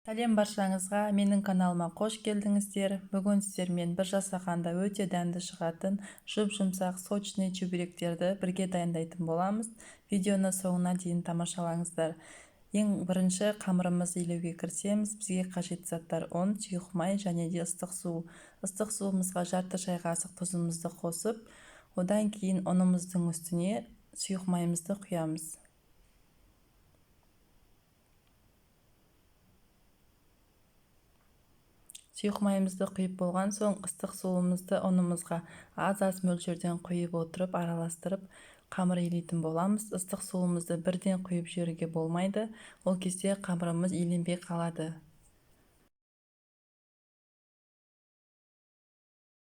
Сәлем баршаңызға, менің каналыма қош келдіңіздер. Бүгін сіздермен бір жасағанда өте дәмді шығатын жұп-жұмсақ сочный чебуректерді бірге дайындайтын боламыз. Видеоны соңына дейін тамашалаңыздар. Ең бірінші қамырымызды илеуге кірісеміз. Бізге қажетті заттар: ұн, сұйық май және де ыстық су. Ыстық суымызға жарты шай қасық тұзымызды қосып, одан кейін ұнымыздың үстіне сұйық майымызды құямыз. Сұйық майымызды құйып болған соң, ыстық суымызды ұнымызға аз-аз мөлшерден құйып отырып, араластырып қамыр илейтін боламыз. Ыстық суымызды бірден құйып жіберуге болмайды, ол кезде қамырымыз иленбей қалады.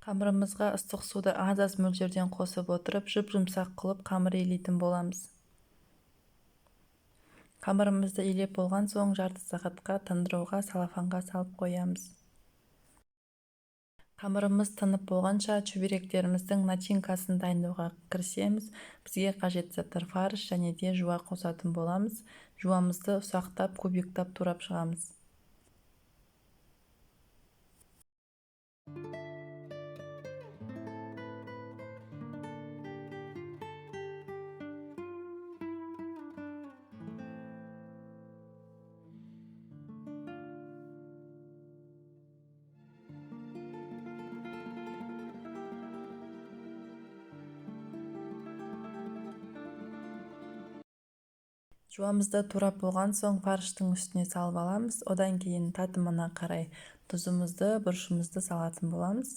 Қамырымызға ыстық суды аз-аз мөлшерден қосып отырып, жұп-жұмсақ қылып қамыр илейтін боламыз. Қамырымызды илеп болған соң, жарты сағатқа тындыруға салафанға салып қоямыз. Қамырымыз тынып болғанша, чебуректеріміздің начинкасын дайындауға кірісеміз. Бізге қажетті заттар: фарш және де жуа қосатын боламыз. Жуамызды ұсақтап, кубиктап турап шығамыз. Жуамызды турап болған соң, фарштың үстіне салып аламыз. Одан кейін татымына қарай тұзымызды, бұрышымызды салатын боламыз.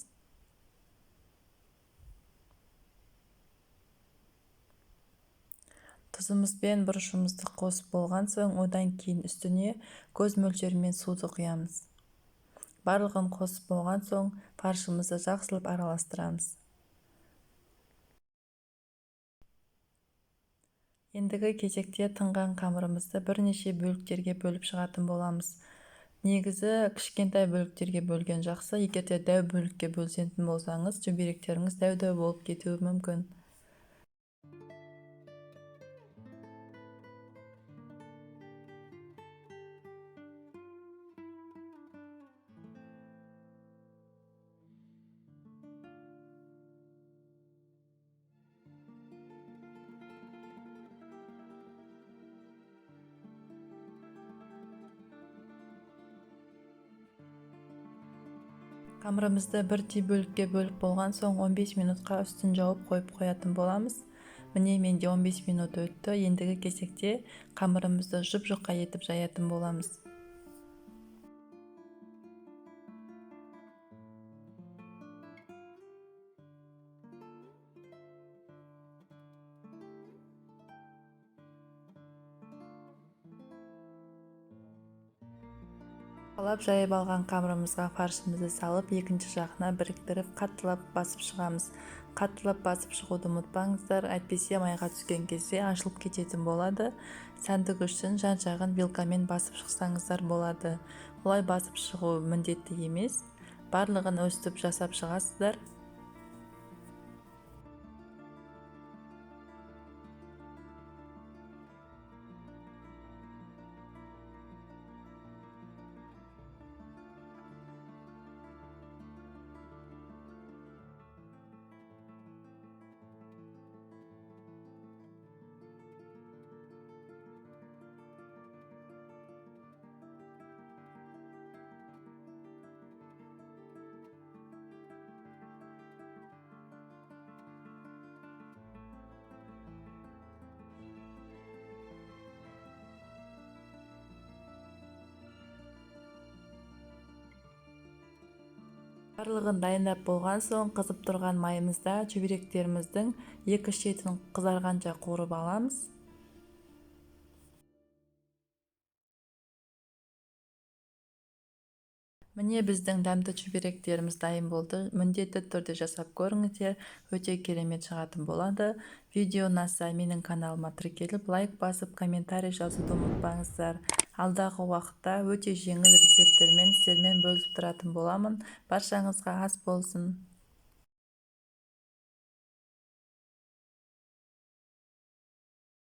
Тұзымыз бен бұрышымызды қосып болған соң, одан кейін үстіне көз мөлшерімен суды құямыз. Барлығын қосып болған соң, фаршымызды жақсылап араластырамыз. Ендігі кезекте тынған қамырымызды бірнеше бөліктерге бөліп шығатын боламыз. Негізі кішкентай бөліктерге бөлген жақсы. Егер де дәу бөлікке бөлсетін болсаңыз, чебуректеріңіз дәу-дәу болып кетуі мүмкін. Қамырымызды бірдей бөлікке бөліп болған соң, 15 минутқа үстін жауып қойып қоятын боламыз. Міне, менде 15 минут өтті. Ендігі кезекте қамырымызды жұп-жұқа етіп жаятын боламыз. Қалап жайып алған қамырымызға фаршымызды салып, екінші жағына біріктіріп, қаттылап басып шығамыз. Қаттылап басып шығуды ұмытпаңыздар, әйтпесе майға түскен кезде ашылып кететін болады. Сәндік үшін жан жағын вилкамен басып шықсаңыздар болады. Олай басып шығу міндетті емес. Барлығын өстіп жасап шығасыздар. Барлығын дайындап болған соң, қызып тұрған майымызда чебуректеріміздің екі шетін қызарғанша қуырып аламыз. Міне, біздің дәмді чебуректеріміз дайын болды. Міндетті түрде жасап көріңіздер, өте керемет шығатын болады. Видео ұнаса, менің каналыма тіркеліп, лайк басып, комментарий жазуды ұмытпаңыздар. Алдағы уақытта өте жеңіл рецепттермен сіздермен бөлісіп тұратын боламын. Баршаңызға ас болсын.